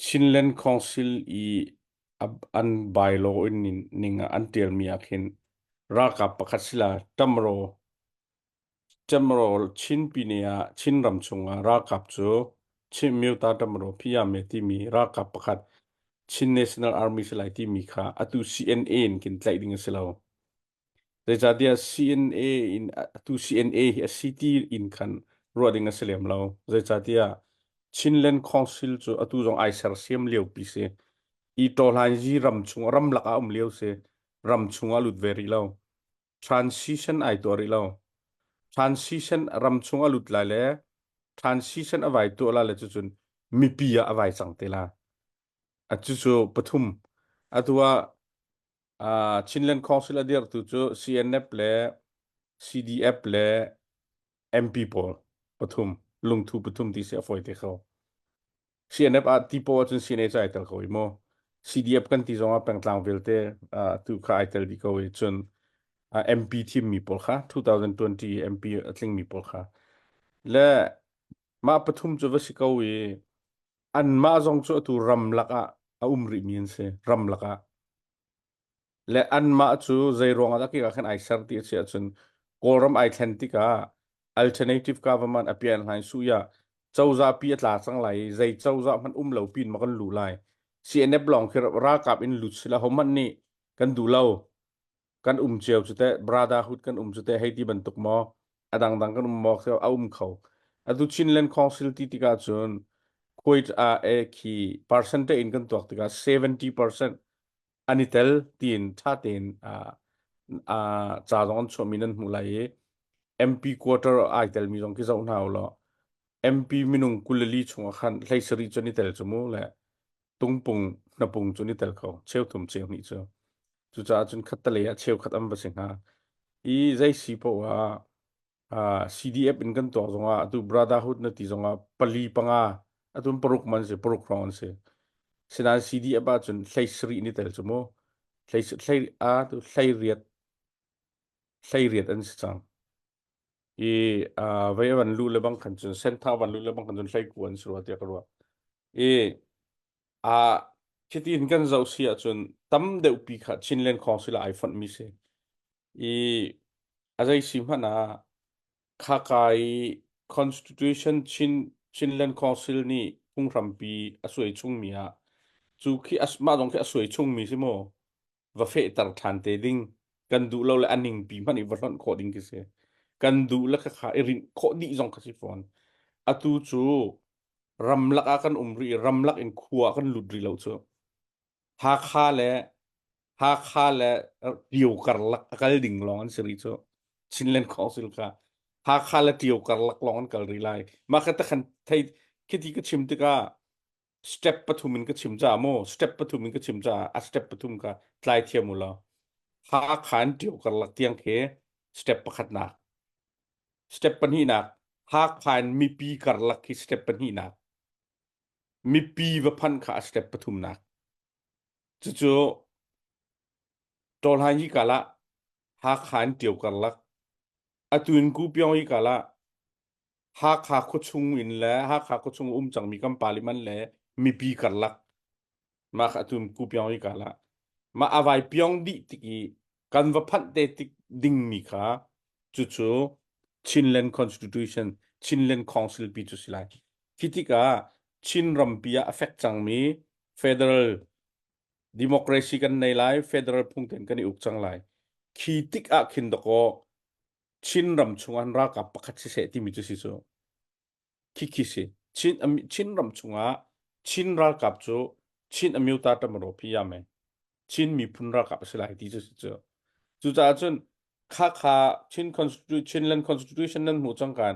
Chinland Council i an bylaw in ning ah an ṭialmi ah khin ralkap pakhat sila ṭamraw ṭamraw Chin pine ah Chinram chungah ralkap cu Chin Myota ṭamraw Phiyame timi ralkap pakhat Chin National Army si lai timi kha atu CNA in khin tlaih ding a si lo. Zeicahtiah CNA in atu CNA hi a si ti in khan ruah ding a si lem lo. Zeicahtiah Chinland Council cu atu zong ai sersiam lio pi si. I Tawhlanzi ram chung ramlak ah um lio si. Ram chung ah lut ve rih lo. Transition ai tuah rih lo. Transition ram chung a lut lai le transition a vai tuah la le cucun mipi ah a vai cang te la. A cucu pathum. Atu ah Uh, Chinland Council a dirtu cu CNF le CDF le MP pawl pathum lungthu pathum ti si a fawi te kho. CNF ah ti po ahcun CNA cu ai tel ko i mu. CDF kan ti zong ah pengtlang vialte uh, tu kha ai tel dih ko i cun uh, MP thimmi pawl kha 2020 MP a tlingmi pawl kha le mah pathum cu va si ko i anmah zong cu atu ramlak ah a um rihmi an si ramlak ah le anmah cu zei ruangah dah kika khan ai ser ti a si ahcun Kawlram ai thlen tikah alternative government a pian hlain su ya cozah pi a tla cang lai i zei cozah hmanh um lo pin ma kan lu lai CNF lawng khi ralkap in lut sila hohmanh nih kan duh lo kan um cio cu teh brotherhood kan um cu teh hei ti bantuk maw a dangdang kan um maw a um kho atu Chinland Council ti tikah cun quite a e khi percentage in kan tuak tikah 70% an i tel tiin tha tein a ca zong an chuahmi nan hmuh lai i MP quarter ai telmi zong khi zoh hna u law MP minung 24 chungah khan 17 cu an i tel cu mu le tungpung hnapung cu an i tel kho cheu thum cheu hnih cu cucaah cun khattelei ah cheukhat an va si hnga i zei si poah ah uh, CDF in kan tuak zongah atu brotherhood na ti zongah pali panga atu paruk man si paruk hrawng an si sinain CDF ah cun hlei sarih ni tel cu mu hlei hlei a tu hlei riat hlei riat an si cang i uh, vei van lu le bang khan cun senthang van lu le bang khan cun hlei ku an si rua tiah ka ruah i a khitin kan zoh si ahcun tam deuh pi kha Chinland Council ah ai fonh mi si i a zei si hmanh ah khaka i Constitution Chin Chinland Council nih phunghrampi a suai chungmi ah cu khi mah zong khi a suai chungmi si maw va fehter ṭhan te ding kan duh lo le a ningpi hmanh i va hlonh khawh ding khi si kan duh le khakha i rinh khawh dih zong kha si fawn atu cu ramlak ah kan um rih i ramlak in khua kan lut rih lo cu Hakha le Hakha le Tio karlak a kal ding lawng an si rih cu Chinland Council kha Hakha le Tio karlak lawng an kal rih lai mah kha takhan thei khiti ka chim tikah step pathum in ka chim caah mu step pathum in ka chim caah a step pathum kha tlai thiam u law Hakha in Tio karlak tiang khi step pakhatnak step pahnihnak Hakha in mipi karlak khi step pahnihnak mipi va phanh kha a step pathumnak cucu Tawlhan hi kala Hakha in Tio karlak atu in Kupyong hi kala Hakha khuachung in le Hakha khuachung um cangmi kan parliament le mipi karlak mah kha atu ku piong i kala mah avai piong dih tik i kan va phanh te tik dingmi kha cucu Chinland Constitution Chinland Council pi cu si lai khi tikah Chin rampi ah a fek cangmi federal democracy kan nei lai federal phung ten kan i uk cang lai khi tik ah khin dakaw Chinram chungah ralkap pakhat siseh timi cu si cu khikhi si Chin Chinram chungah Chin ralkap cu Chin Amyota Tamaro Phiyame Chin miphun ralkap a si lai ti cu si cu cucaah cun kha kha Chin Constitution Chinland Constitution nan hmuh cang kan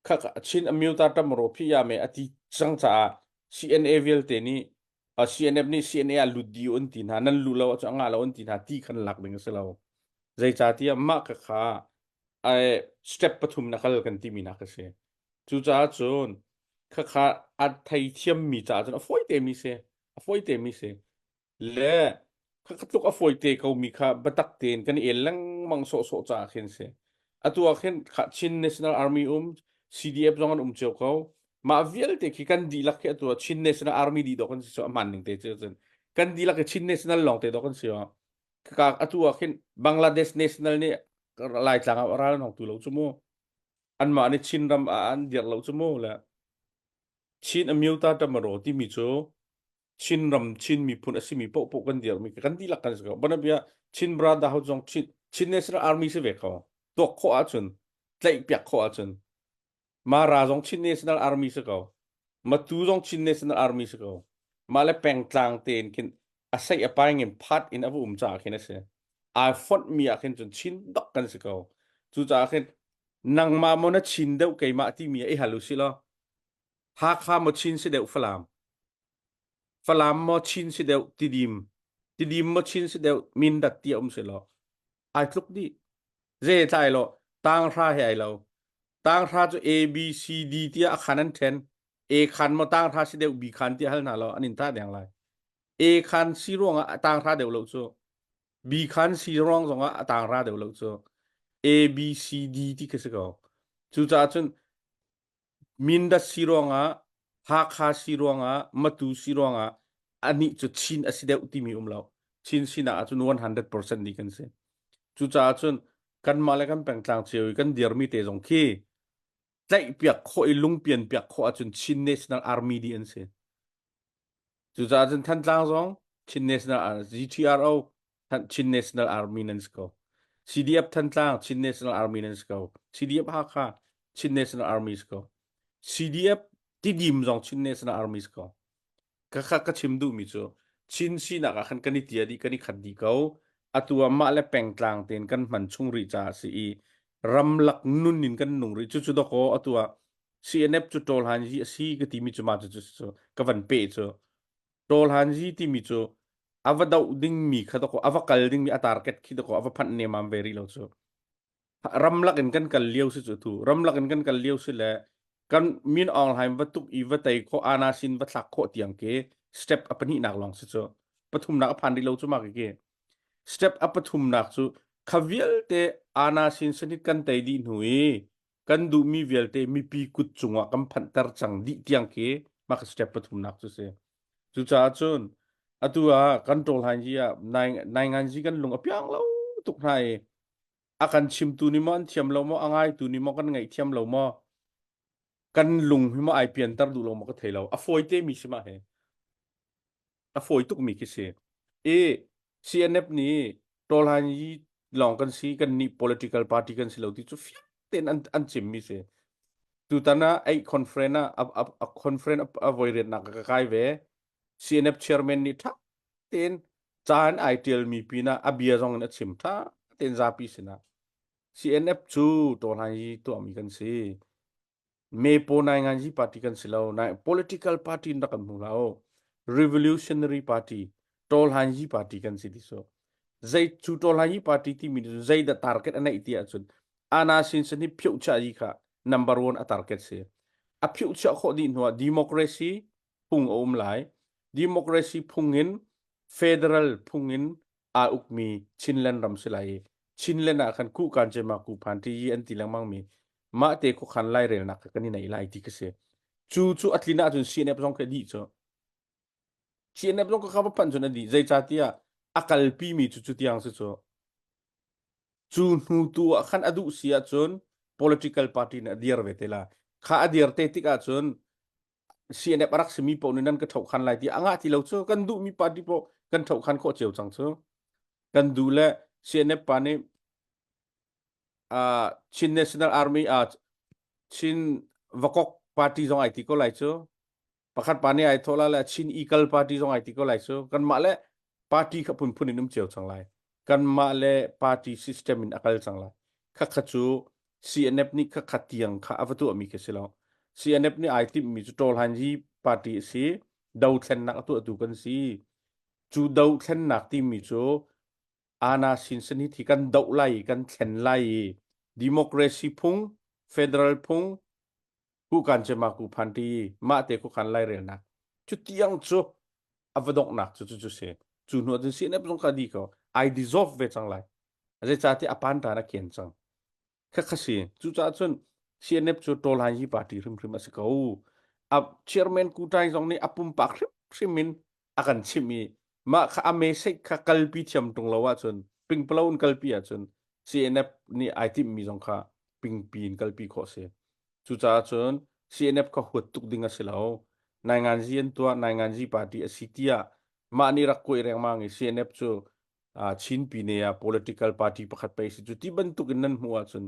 kha Chin Amyota Tamaro Phiyame a ti cang caah CNA vialte nih CNF nih CNA ah lut dih an ti hna nan luh lo ahcun a ngah lo an ti hna ti khan lak ding a si lo zeicahtiah mah ka kha step pathum na kal kan timi nak a si cucaah cun khakha a thei thiammi caah cun a fawi te mi si a fawi te mi si le khakha tluk a fawi te ko mi kha biatak tein kan i el lengmang sawhsawh caah khin si atu ah khin Chin National Army um CDF zong an um cio ko. Mah vialte khi kan dihlak khi atu ah Chin National Army dih dawh kan si cu a hmaan ning te cu cun kan dihlak hi Chin National lawng te dawh kan si. Ka atu ah khin Bangladesh National nih Laitlang ah ral an hong tu lo cu mu. Anmah nih Chin ram ah an dirh lo cu mu le Chin Amyota Tamaro timi cu Chinram Chin miphun a simi paohpaoh kan dirmi kan dihlak kan si ko. Banabia Chin Brotherhood zong Chin, Chin National Army si ve ko. Tuak khawh ahcun tlaih piak khawh ahcun Mara zong Chin National Army si ko. Matu zong Chin National Army si ko. Mah le pengtlang tein khin a seih a paing in phat in a va um caah khin a si. Ai fonh mi ah khin cun Chin bak kan si ko. Cucaah khin nangmah maw na Chin deuh keimah timi ah i hal usih law Hakha maw Chin si deuh Falam? Falam maw Chin si deuh Tidim? Tidim maw Chin si deuh Mindat ti a um si law ai tluk dih. Zei tlai lo tanghra he ai lo. Tanghra cu A B C D tiah a khan an then. A khan maw tanghra si deuh B khan tiah hal hna law an in tah deng lai. A khan si ruangah a tanghra deuh lo cu. B khan si ruang zongah a tanghra deuh lo cu. A B C D ti khi si ko. Cucaah cun Mindat si ruangah, Hakha si ruangah, Matu si ruangah anih cu Chin a si deuh timi um lo. Chin sinak ahcun 100% ni kan si. Cucaah cun kanmah le kan pengtlang cio i kan dirmi te zong khi tlaihpiak khawh i lungpian piak khawh ahcun Chin National Army dih an si. Cucaah cun Thantlang zong Chin National GTRO Chin National Army nan si ko. CDF Thantlang Chin National Army nan si ko. CDF Hakha Chin National Army si ko. CDF Tidim zong Chin National Army si ko. Ka kha ka chim duhmi cu Chin sinak ah khan kan i tia dih kan i khat dih ko. Atu ah mah le pengtlang tein kan hman chung rih caah si i ramlak nun in kan nung rih. Cucu dawkaw atu ah CNF cu Tawlhanzi a si ka timi cu mah cu cu ka van peh cu Tawlhanzi timi cu a va doh dingmi kha dawkaw a va kal dingmi a target khi dawkaw a va phanh nemam ve rih lo cu ramlak in kan kal lio si cu tu ramlak in kan kal lio si le kan Min Aung Hlaing va tuk i va tei khawh ana sin va thlak khawh tiang ke step a pahnihnak lawng si cu pathumnak a phan rih lo cu ma ke step a pathumnak cu kha vialte ana sin sanit kan tei dih hnu i kan duhmi vialte mipi kut cungah kan phanhter cang dih tiang khi mah step pathumnak cu si. Cucaah cun atu ah kan ṭawlhain hi ah nainganzi kan lung a piang lo tuk hna i a kan chimtu nih maw an thiam lo maw a ngaitu nih maw kan ngaih thiam lo maw kan lung hi maw ai pianter duh lo maw ka thei lo a fawi te mi si mah hi a fawi tukmi khi si. I CNF nih Tawlhan yi lawng kan si kan nih political party kan si lo ti cu fiang tein an an chimmi si. Tutan ah ei conference ah a, a, a conference a, a voi riatnak ka kai ve. CNF chairman nih tha tein caan ai tialmi pinah a bia zong in a chim tha tein zapi sinah. CNF cu Tawlhan yi tuahmi kan si. Mepaw nainganzi party kan si lo. Nai political party in rak kan hmu lo. Revolutionary party, Tawlhanyi party kan si ti so. Zei cu Tawlhanyi party timi cu zei dah target a neih ti ahcun ana sin sin hi phioh chia yi kha number one a target si. A phioh chia khawh dih hnu ah democracy phung a um lai. Democracy phung in federal phung in aa ukmi Chinland ram si lai i Chinland ah khan ku kan cema ku phan ti yi an ti lengmang mi mah te khuakhan lairelnak kha kan i neih lai ti ka si. Cu cu a tlin ahcun CNF zong khi a dih cu. CNF zong ka va phanh cun a dih. Zeicahtiah a kalpi mi cu cu tiang si cu. Cu hnu tu ah khan a duh si ahcun political party nih a dir ve te la. Kha a dir te tik ahcun CNF a rak simi paoh nih nan ka ṭhohkhan lai ti a ngah ti lo cu kan duhmi party paoh kan ṭhohkhan khawh cio cang cu. Kan duh le CNF pa nih uh, Chin National Army uh, Chin Vakok Party zong ai ti ko lai cu pakhat pa nih ai thawh la le Chin Eagle Party zong ai ti ko lai cu kanmah le party kha phunphun in um cio cang lai kanmah le party system in a kal cang lai khakha cu CNF nih khakha tiang kha a va tuahmi khi si lo CNF nih ai timhmi cu Tawlhanyi party a si dothlennak a tuahtu kan si cu dothlennak timi cu Ana sin sanit hi kan doh lai i kan thlen lai i democracy phung federal phung ku kan cema ku phan ti mah te ku khan lairelnak cu tiang cu a va donghnak cu cu cu si cu hnu ahcun CNF zong ka di ko ai dissolve ve cang lai zeicahtiah a pan tan a kian cang Khakha si. Cucaah cun CNF cu Tawlhan hi party hrimhrim a si ko. A chairman Kutai zong nih a pumpak hrimhrim in a kan chimh i mah kha a message kha kalpi thiam tung lo ahcun pingpalo in kalpi ahcun CNF nih ai timhmi zong kha pingpi in kalpi khawh si. Cucaah cun CNF kha huat tuk ding a si lo. Nainganzi an tuah, Nainganzi party a si tiah mah nih rak kuai rengmang i CNF cu Chin pine ah political party pakhat pei si cu ti bantuk in nan hmuh ahcun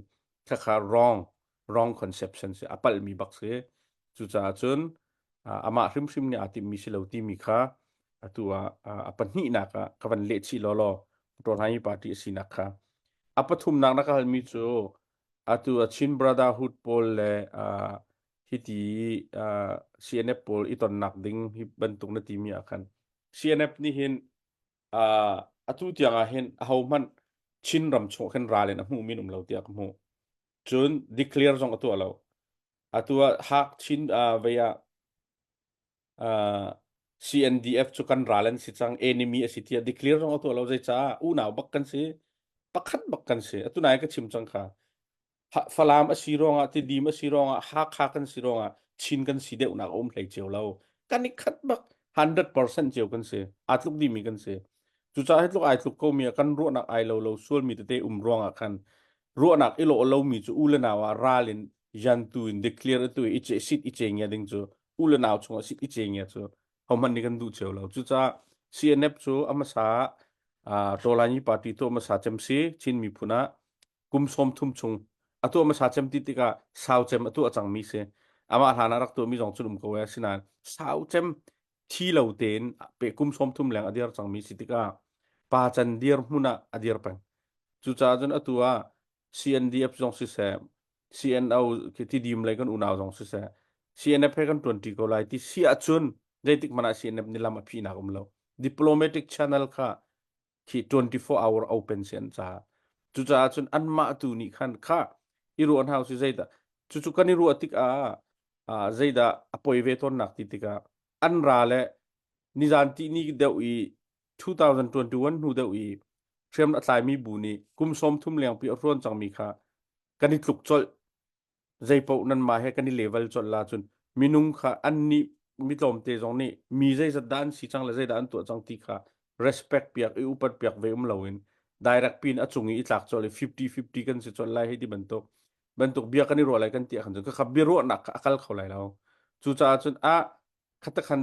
khakha wrong wrong conception si a palhmi bak si. Cucaah cun amah hrimhrim nih aa timhmi si lo timi kha atu ah a pahnihnak ah ka van leh chih law law Tawlhaimi party a sinak kha. A pathumnak na ka halmi cu atu a Chin Brotherhood pawl le hiti CNF pawl i tonnak ding hi bantuk na timi ah khan CNF nih hin atu tiang ah hin ahohmanh Chin ram chung khin ral in a hmuh min um lo tiah ka hmuh. Cun declare zong a tuah lo. Atu ah Hak Chin vei ah CNDF cu kan ral an si cang enemy a si tiah declare zong a tuah lo zeicaah unau bak kan si pakhat bak kan si atu nai ka chim cang kha Falam a si ruangah Tidim a si ruangah Hakha kan si ruangah Chin kan si deuhnak a um hlei cio lo kan i khat bak 100% cio kan si aa tluk dimi kan si cucaah hi tluk ai tluk ko mi ah kan ruahnak ai lo lo sualmi tete um ruangah khan ruahnak i lawh lomi cu u le nau ah ral in yantu in declare tu i ce sit i ce ngia ding cu u le nau chungah sit i ce ngia cu hohmanh nih kan duh cio lo cucaah CNF cu a hmasa ah Tawlai party tu hmasa cem si Chin miphun ah kum 30 chung a tuah hmasa cem ti tikah sau cem a tuah cangmi si amah hlan ah rak tuahmi zong cun um ko e asinain sau cem thi lo tein pe kum 30 leng a dir cangmi si tikah pa can dir hmun ah a dir peng cucaah cun atu ah CNDF zong siseh CNO tidim lei kan unau zong siseh CNF he kan tuanti ko lai ti si ahcun zeitik hmanh ah CNF nih lam a phihnak um lo diplomatic channel kha khi 24 hour open si an caah cucaah cun anmah tu nih khan kha i ruah hna si zeidah cucu kan i ruah tikah ah zeidah a poi ve tawnnak ti tikah an ra le nizan ti ni deuh i 2021 hnu deuh i hriam a tlaimi bu nih kum 30 lengpi a hruan cangmi kha kan i tluk colh zeipaoh nanmah he kan i level colh la cun minung kha an nih mi tlawmte zong nih mi zeizat dah an si cang le zeidah an tuah cang ti kha respect piak i upat piak ve um loin direct pin a cung i i tlak colh i 50 50 kan si colh lai hei ti bantuk bantuk bia kan i ruah lai kan ti ahkhan cun khakha biaruahnak kha a kal kho lai lo cucaah cun a khatakhan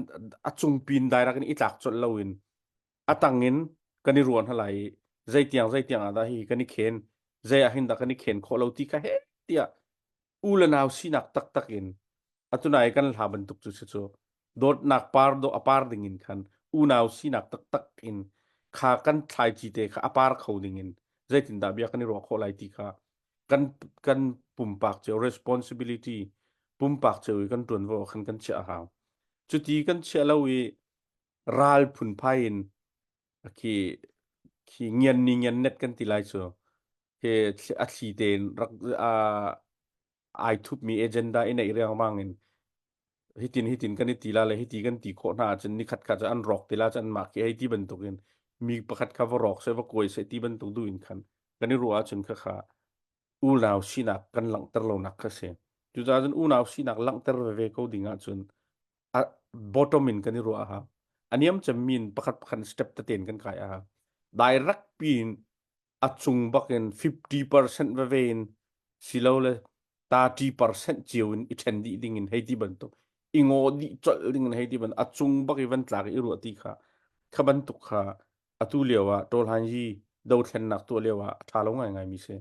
a cung pin direct in i tlak colh loin a tang in kan i ruah hna lai i zeitiang zeitiang ah dah hi kan i khen zei ah hin dah kan i khen khawh lo ti kha he tiah u le nau sinak taktak in atunai kan hla bantuk cu si cu dawtnak par do a par ding in khan unau sinak taktak in kha kan thlaici te kha a par kho ding in zeitindah bia kan i ruah khawh lai ti kha kan kan pumpak cio responsibility pumpak cio i kan tuanvo khan kan chiah a hau cuti kan chiah lo i ral phunphai in khi khi ngian ni ngian net kan ti lai cu khi a thli tein rak ai thupmi agenda i neih riangmang in hitin hitin kan i ti la le hiti kan ti khawh hna ahcun nikhat kha cu an rawk ti la cu anmah khi hei ti bantukin mi pakhat kha va rawk seh va kuai seh ti bantuk duh in khan kan i ruah ahcun kha kha unau sinak kan langhter lonak kha si cucaah cun unau sinak langhter veve ko ding ahcun a bottom in kan i ruah a hau a niam cemmi in pakhat pakhat step tete in kan kai a hau direct piin a cung bak in 50% veve in silo le 30% cio in i ṭhen dih ding in hei ti bantuk i ngaw dih colh ding in hei ti bantuk a cung bak i van tlak i ruah ti kha kha bantuk kha atu lio ah Tawlhan Yi dothlennak tuah lio ah a ṭha lo ngaingai mi si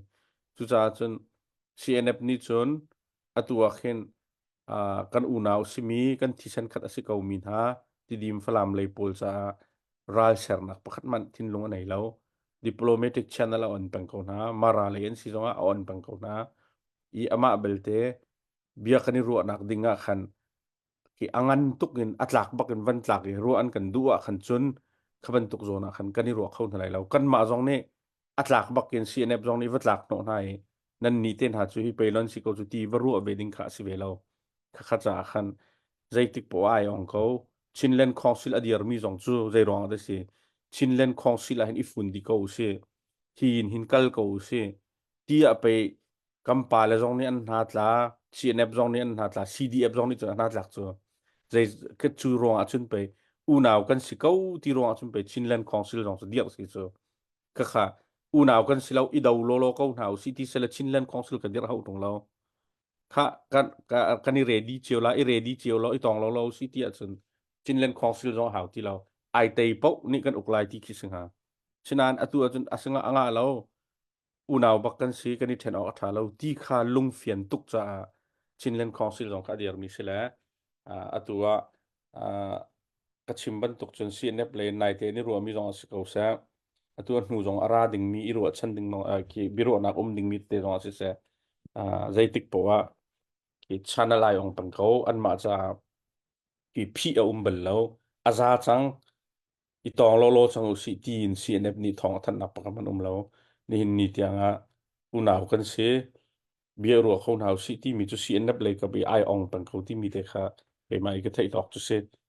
cucaah cun CNF nih cun atu ah khin kan unau simi kan thisen khat a si ko mi hna Tidim Falam lei pawl caah ral sernak pakhat hmanh thinlung a nei lo. Diplomatic channel a on peng ko hna. Mara lei an si zongah a on peng ko hna. I amah belte bia kan i ruahnak ding ah khan khi a ngan tuk in a tlak bak in van tlak i ruah an kan duh ah khan cun kha bantuk zawn ah khan kan i ruah kho hna lai lo. Kanmah zong nih a tlak bak in CNF zong nih va tlak hnawh hna i nan ni te hna cu hi peilon si ko cu ti va ruah ve ding kha a si ve lo khakha caah khan zeitik poah ai ong ko Chinland Council a dirmi zong cu zei ruang ah si Chinland Council ah hin i fun di ko si hi in hin kal ko si ti ah pe kan pa le zong nih an hna tla CNF zong nih an hna tla CDF zong nih cun an hna tlak cu. Zei ka cu ruang ah cun pei unau kan si ko ti ruang ah cun pei Chinland Council zong cu dirh si cu. Ka kha unau kan si lo i do lawlaw ko hna usih ti sela Chinland Council kan dirh hau tung lo. Kha kan kan i ready cio la i ready cio lo i tong lo lo si ti ahcun Chinland Council zong hau ti lo. Ai tei poh nih kan uk lai ti khi si hnga. Sinain atu ahcun asinga anga lo. Unau bak kan si kan i ṭhen awk a ṭha lo ti kha lungfian tuk caah Chinland Council zong kha a dirmi si le atu ah ka chim bantuk cun CNF le naite in i ruahmi zong a si ko seh atu a hnu zong a ra dingmi i ruahchan ding khi biaruahnak um dingmi te zong ah siseh zeitik poah ah khi channel ai ong peng ko anmah caah khi phih a um bal lo a za cang i tawng lawlaw cang usih tiin CNF nih thawng a thanhnak pakhat hmanh um lo. Nihin ni tiang ah unau kan si. Bia ruah kho hna usih timi cu CNF lei kap i ai ong peng ko timi te kha keimah i ka theih tawk cu si.